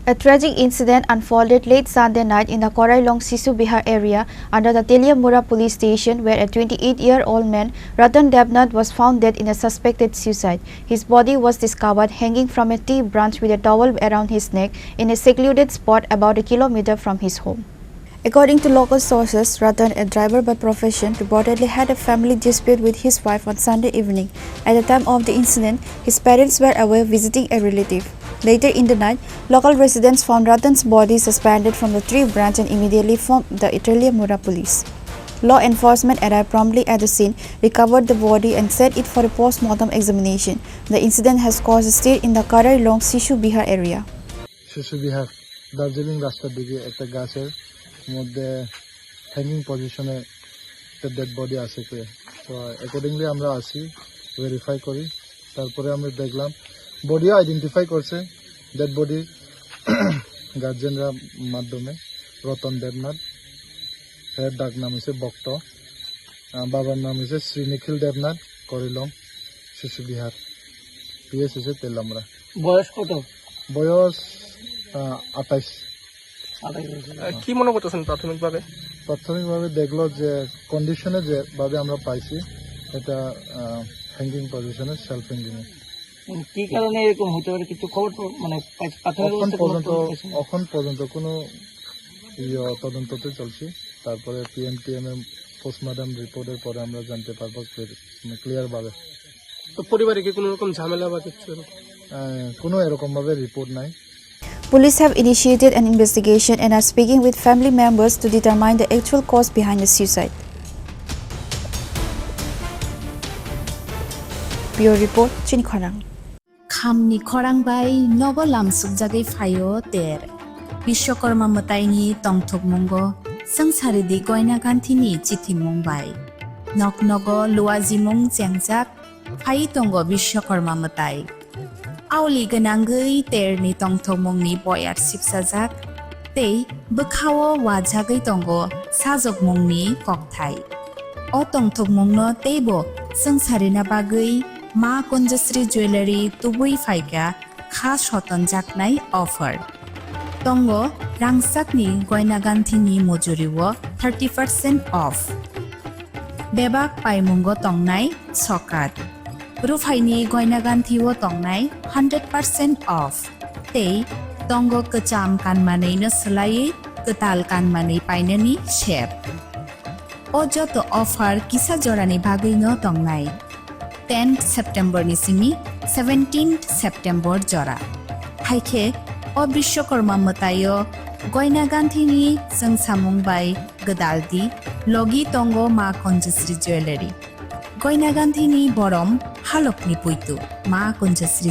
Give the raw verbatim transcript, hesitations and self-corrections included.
A tragic incident unfolded late Sunday night in the Korailong Shishu Vihar area under the Teliamura police station, where a twenty-eight-year-old man, Ratan Debnath, was found dead in a suspected suicide. His body was discovered hanging from a tree branch with a towel around his neck in a secluded spot about a kilometer from his home. According to local sources, Ratan, a driver by profession, reportedly had a family dispute with his wife on Sunday evening. At the time of the incident, his parents were away visiting a relative. Later in the night, local residents found Ratan's body suspended from the tree branch and immediately informed the Teliamura police. Law enforcement arrived promptly at the scene, recovered the body, and sent it for a post-mortem examination. The incident has caused a stir in the Korailong Shishu Vihar area. শিশু বিহার, দার্জিলিং রাস্তার দিকে একটা গাছের মধ্যে হ্যাঙ্গিং পজিশনে একটা dead body আছে কে। তো অ্যাকর্ডিংলি আমরা আসি, ভেরিফাই করি, তারপরে আমরা দেখলাম বডিও আইডেন্টিফাই করছে, ডেড বডি গার্জেনরা মাধ্যমে। রতন দেবনাথ, এর ডাক নাম হচ্ছে ভক্ত। আহ, বাবার নাম হচ্ছে শ্রী নিখিল দেবনাথ, করিলং, শিশু বিহার, পিএস হচ্ছে তেলামরা। বয়স কত? বয়স, আহ, আঠাইশ। আঠাইশ বছর। আহ, কি মনে করতেছেন প্রাথমিকভাবে? প্রাথমিকভাবে দেখলো যে কন্ডিশনে যেভাবে আমরা পাইছি, এটা, আহ, হ্যাঙ্গিং পজিশনে, সেলফ হ্যাঙ্গিং। উম, কি কারণে এরকম হতে পারে? কিছু খবর তো, মানে, প্রাথমিক অখন অবস্থায় কোনো পর্যন্ত, তথ্য পাইছেন? অখন পর্যন্ত কোনো ইয়ে তদন্ততে চলছি। তারপরে পিএমটিএম এর পোস্টমর্টম রিপোর্টের পরে আমরা জানতে পারবো ক্লিয়ার, মানে, ক্লিয়ার ভাবে। তো পরিবারে কি কোনো রকম ঝামেলা বা কিছু এরকম? আহ, কোনো এরকম ভাবে রিপোর্ট নাই। Police have initiated an investigation and are speaking with family members to determine the actual cause behind the suicide. Bureau report, Chini Khorang. Khamni khorang bai nogo lamsukjagwi phaio ter. Bishwakarma mwtaini tongthokmungo swngcharidi Goina Ganthini chithimung bai. Nok nogo luajimung chengjak phai tongo Bishwakarma mwtai. Aoli gwnangwi terni tongthokmungni boyar sipsajak tei bwkhao wajagwi tongo sajokmungni kokthai. O tongthokmungno teibo swngcharina bagwi Ma Kunjasri Jewellery tubui phaikha kha sotonjaknai offer. Tongo rangchakni Goina Ganthini mujurio thirty percent off. Bebak paimungo tongnai sokat. Ruphaini Goina Ganthio tongnai hundred percent off. Tei tongo kwcham kanmanwino swlaiwi kwtal kanmanwi painani sep. O joto offer kisa jorani bagwino tongnai. Tenth September ni simi seventeenth September jora. Haikhe o Bishwakarma mwtaio Goina Ganthini chwngsamung bai gwdaldi logi tongo Ma Kunjasri Jewellery. Goina Ganthini borom halokni puitu Ma Kunjasri